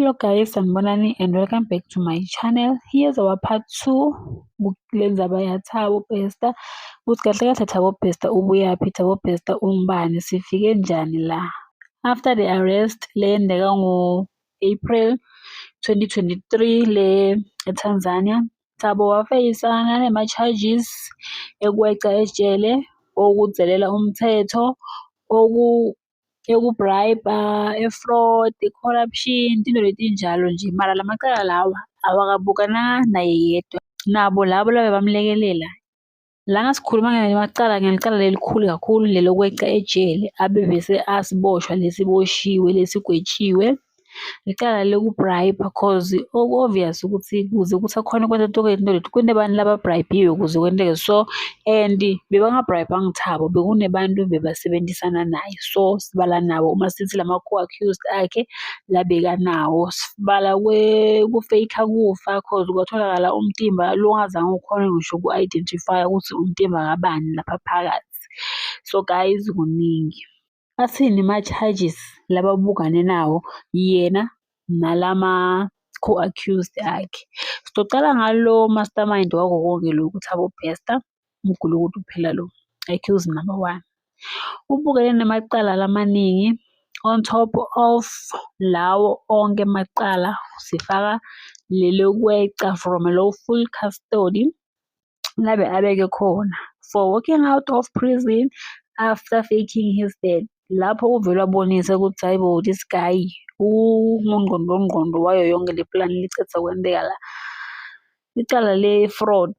Hello guys, sanibonani and welcome back to my channel. Here's our part 2 kulendzaba ya Thabo Bester. Ukuthi kahle kahle Thabo Bester ubuyaphi, Thabo Bester ungubani, sifike njani la. After the arrest leyenzeka ngo-April 2023 le eTanzania, Thabo wafeyisana nema-charges ekweca ejele, okudzelela umthetho, eku-bribe, e-fraud, i-corruption, tinto letinjalo nje. Mara lamacala lawa awakabukana naye yedwa, nabo labo laba bamlekelela. Lana sikhuluma ngemacala ngelicala lelikhulu kakhulu lelokweca ejele abe bese asiboshwa lesiboshiwe lesigwetshiwe. Licala loku-bribe cause oku-obvious ukuthi kuze ukuthi akhone ukwenza tonke letinto leti kunebantu laba-bribe-iwe ukuze kwenteke so and bebanga-bribe-anga Thabo, bekunebantu bebasebenzisana naye. So sibala nabo uma sithi lama-co-accused akhe labekanawo. Sibala ku-fake-a kufa cause kwatholakala umtimba longazange ukhone ngisho uku-identify-a ukuthi umtimba kabani lapha phakathi. So guys, kuningi. Athini ma-charges lababukane nawo yena nalama co-accused akhe. Sitocala ngalo mastermind wako konke lokhu, Thabo Bester, umgulukudu phela lo, accused number one. Ubukene namacala lamaningi on top of lawo onke amacala sifaka lelokweca from a lawful custody labe abeke khona for walking out of prison after faking his death. Lapho uvele wabonisa ukuthi hayi bo, this guy ungungqondongqondo wayo yonke le plan licedza kwenteka la. Icala le-fraud,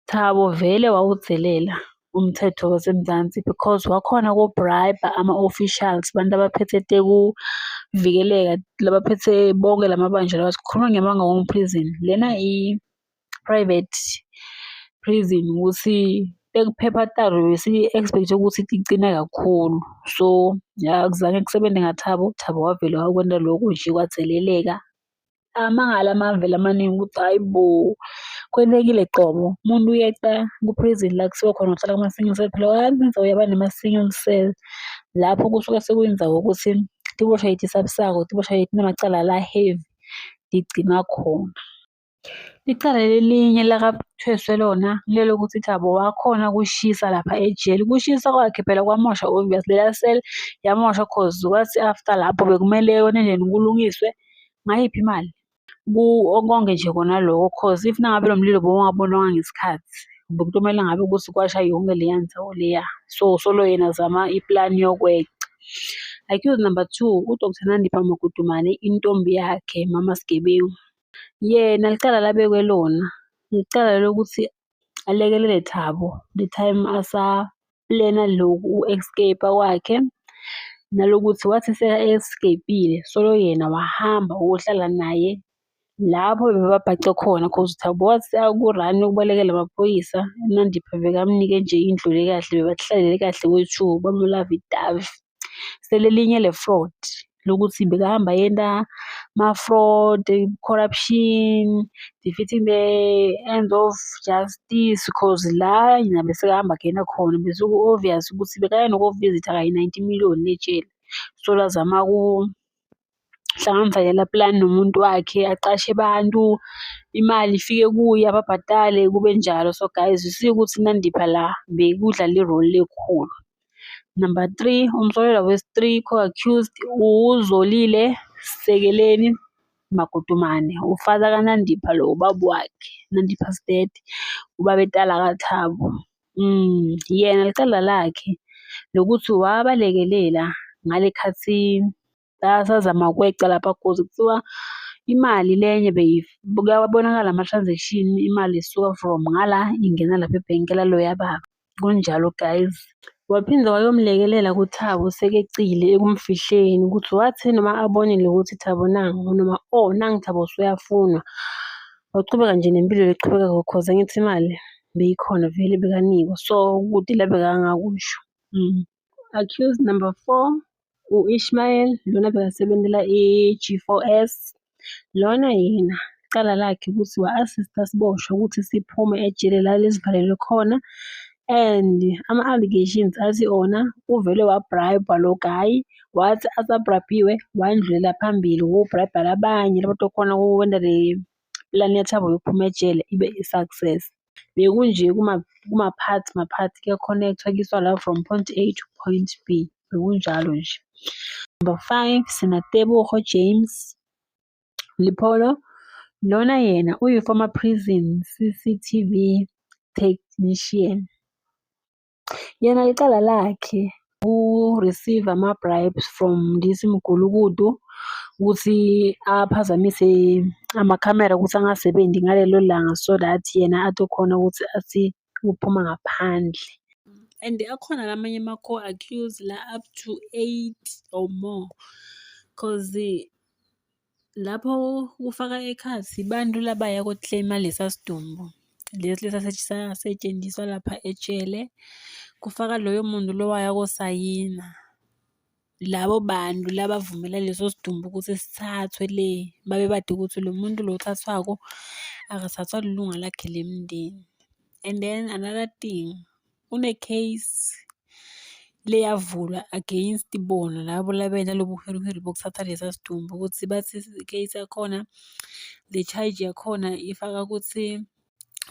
Thabo vele wawudzelela umthetho waseMzansi because wakhona ku-bribe ama-officials, abantu abaphethe tekuvikeleka, labaphethe bonke lamabanjwa lawa. Sikhuluma nge-Mangaung prison, lena i-private prison ukuthi tekuphepha talo besi-expect-e ukuthi ticine kakhulu. So akuzange kusebenze ngaThabo, Thabo wavele wakwenta lokho nje kwadzeleleka. Amangala amavele amaningi ukuthi hhayi bo, kwentekile qobo, umuntu uyeca ku-prison la kusuka khona uhlala kuma-single cell phela indzawo yaba nema-single cell lapho kusuke sekuyindzawo ukuthi tiboshwa letisabisako, tiboshwa letinamacala la-heavy tigcinwa khona. Icala lelinye lakathweswe lona lelokuthi Thabo wakhona kushisa lapha ejele. Kushisa kwakhe phela kwamosha obvious leya cell yamosha cause kwathi after lapho bekumele kwenenjani kulungiswe ngayiphi imali? Konke nje kona loko cause if nangabe lo mlilo bowungabonwanga ngesikhathi bekumele ngabe ukuthi kwasha yonke leya ndzawo leya. So solo yena azama iplani yokweca. Accused number two, u-Dr Nandipha Magudumane, intombi yakhe mama Sigebengu. Yena licala labekwe lona, licala lokuthi alekelele Thabo the time asa-plan-a lokhu u-escape kwakhe nalokuthi wathi seka-escape-ile solo yena wahamba wayohlala naye lapho bebabhace khona cause Thabo wathi aku-run ukubalekela amaphoyisa, uNandipha bekamnike nje indlu lekahle bebahlalele kahle kwethu bamu-lovey-dovey. Selelinye le-fraud lokuthi bekahamba yenta ma-fraud, corruption, defeating the end of justice cause la yena besekahamba angena khona bese ku-obvious ukuthi bekaya nokuyo-visit-a kayi-90 million ejele. So azama kuhlanganisa yena plan nomuntu wakhe aqashe abantu, imali ifike kuye ababhadale kube njalo. So guys, you see ukuthi Nandipha la bekudlala i-role lekhulu. Number three, umsolelwa wesi-three co-accused uZolile Sekeleni Magudumane, u-father kaNandipha lo, ubaba wakhe, Nandipha's dad, ubabetala kaThabo. Yena licala lakhe lokuthi wabalekelela ngale khathi basazama ukweca lapha cause kuthiwa imali lenye kuyabonakala ama-transaction imali isuka from ngala ingena lapha ebhenki laloya baba. Kunjalo guys. Waphinde wayomlekelela kuThabo sekecile ekumfihleni ukuthi wathi noma abonile ukuthi Thabo nangu noma oh nangu Thabo usuyafunwa. Wachubeka nje nempilo leqhubekako cause angithi imali beyikhona vele bekanikwa so kude la bekangakusho. Accused number four, u-Ishmael lona bekasebenzela e-G4S. Lona yena icala lakhe ukuthi wa-assist-a siboshwe ukuthi siphume ejele la lesivalelwe khona. And ama-allegations athi ona uvele wa-bribe-wa lo guy, wathi asa-bribe-iwe wandlulela phambili uku-bribe-a labanye labatokhona ukwenta le plan yaThabo yokuphuma ejele ibe i-success. Bekunje kuma-parts ma-parts kuya-connect-wa kuyiswa la from point A to point B, bekunjalo nje. Number five, sina Tebogo James Lipholo. Lona yena uyi-former prison CCTV technician. Yena icala lakhe u-receive ama-bribes from this mgulukudu ukuthi aphazamise amakhamera ukuthi angasebenzi ngalelo langa so that yena atokhona ukuthi athi uphuma ngaphandle. And akhona lamanye ama-co-accused la up to eight or more, 'cause lapho kufaka ekhatsi bantu labaya ko-claim-a lesa sidumbu lesi lesasetshenziswa lapha ejele. Kufaka loyo muntu lowaya kosayina, labo bantu labavumela leso sidumbu ukuthi sithathwe le babe bati ukuthi lo muntu lo othathwako akathathwa lilunga lakhe lemndeni. And then another thing, kune-case leyavulwa against bona labo labenta lobuhwerihweri bokuthatha lesa sidumbu ukuthi bathi i-case yakhona, le charge yakhona ifaka ukuthi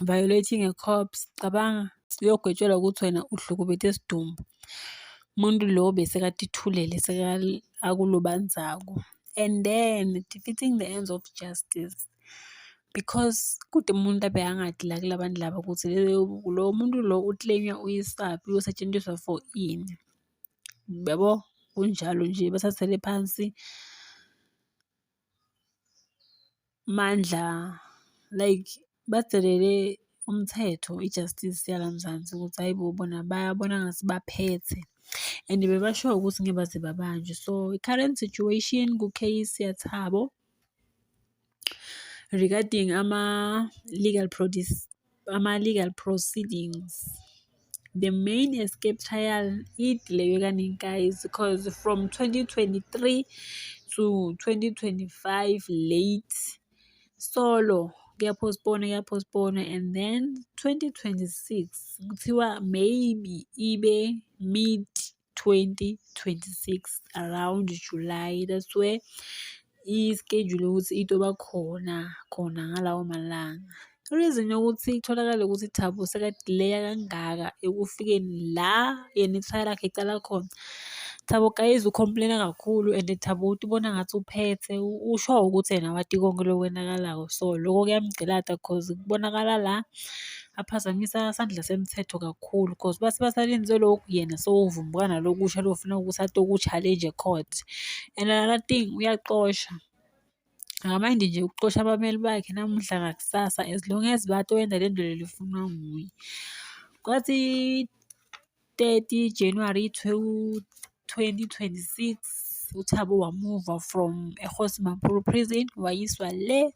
violating a corpse. Cabanga uyogwetshelwa ukuthi wena uhlukubete sidumbu. Umuntu lo besekatithulele akulobandzako. And then defeating the ends of justice because kute umuntu abekangati la kulabantu laba ukuthi lo muntu lo u-claim-wa uyisaphi, uyosetshenziswa for ini. Yabo kunjalo nje bathathele phansi mandla like badelele umthetho i-justice yala Mzansi ukuthi hhayi bo bona bayabona ngathi baphethe and beba-sure ukuthi ngeke baze babanjwe. So i-current situation ku-case yaThabo regarding ama-legal ama-legal proceedings. The main escape trial i-delay-we kaningi guys because from 2023 to 2025 late solo kuya-postpone-wa kuya-postpone-wa and then 2026 kuthiwa maybe ibe mid 2026 around July. That's where i-schedule yokuthi itoba khona khona ngalawo malanga. I-reason yokuthi kutholakale ukuthi Thabo seka-delay-a kangaka ekufikeni la yena i-trial yakhe icala khona. Thabo guys u-complain-a kakhulu and Thabo utibona ngathi uphethe usho ukuthi yena wati konke lokwenzakalako. So loko kuyamgcilata cause kubonakala la aphazamisa sandla semthetho kakhulu cause bathi basalinze lokhu yena sewuvumbuka nalokusha lofuna ukuthi atoku-challenge e-court. And another thing uyaxosha. Akamayindi nje ukuxosha abameli bakhe namuhla nakusasa as long as batoyenza lento le lefunwa nguye. Kwathi 30 January 2026 uThabo wamuva from eKgosi Mampuru Prison wayiswa le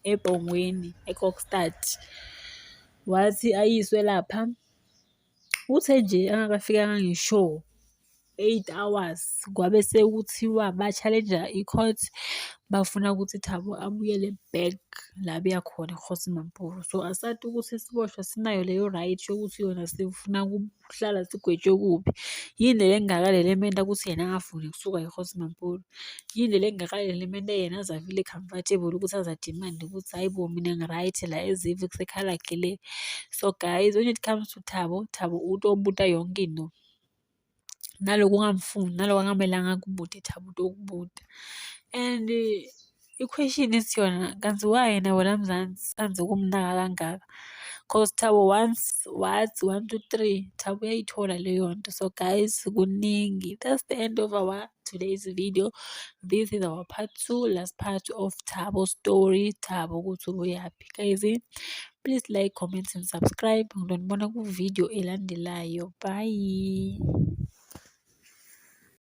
eBhongweni eKokstad. Wathi ayiswe lapha, uthe nje angakafikanga ngisho 8 hours kwabe sekuthiwa ba-challenge-a i-court bafuna ukuthi Thabo abuyele back la abuya khona eKgosi Mampuru. So asati ukuthi isiboshwa sinayo leyo right yokuthi yona sifuna ukuhlala sigwetshwe kuphi. Yini le engaka le ementa ukuthi yena angafuni kusuka eKgosi Mampuru? Yini le engaka le ementa yena aze a-feel-e comfortable ukuthi aze a-demand-e ukuthi hhayi bo mina ngi-right la as if kusekhaya lakhe le. So guys, when it comes to Thabo, Thabo utobuta yonke into. Naloku ungamfuni, naloku angamelanga akubute Thabo utokubuta. And i-question ithi yona kanti why yena wena Mzansi sithanda ukumnaka kangaka? Cause Thabo once wathi one, two, three, Thabo uyayithola leyo nto. So guys, kuningi. That's the end of our today's video. This is our part two, last part of Thabo story. Thabo ukuthi ubuyaphi. Guys, please like, comment and subscribe. Ngizonibona ku-video elandelayo. Bye.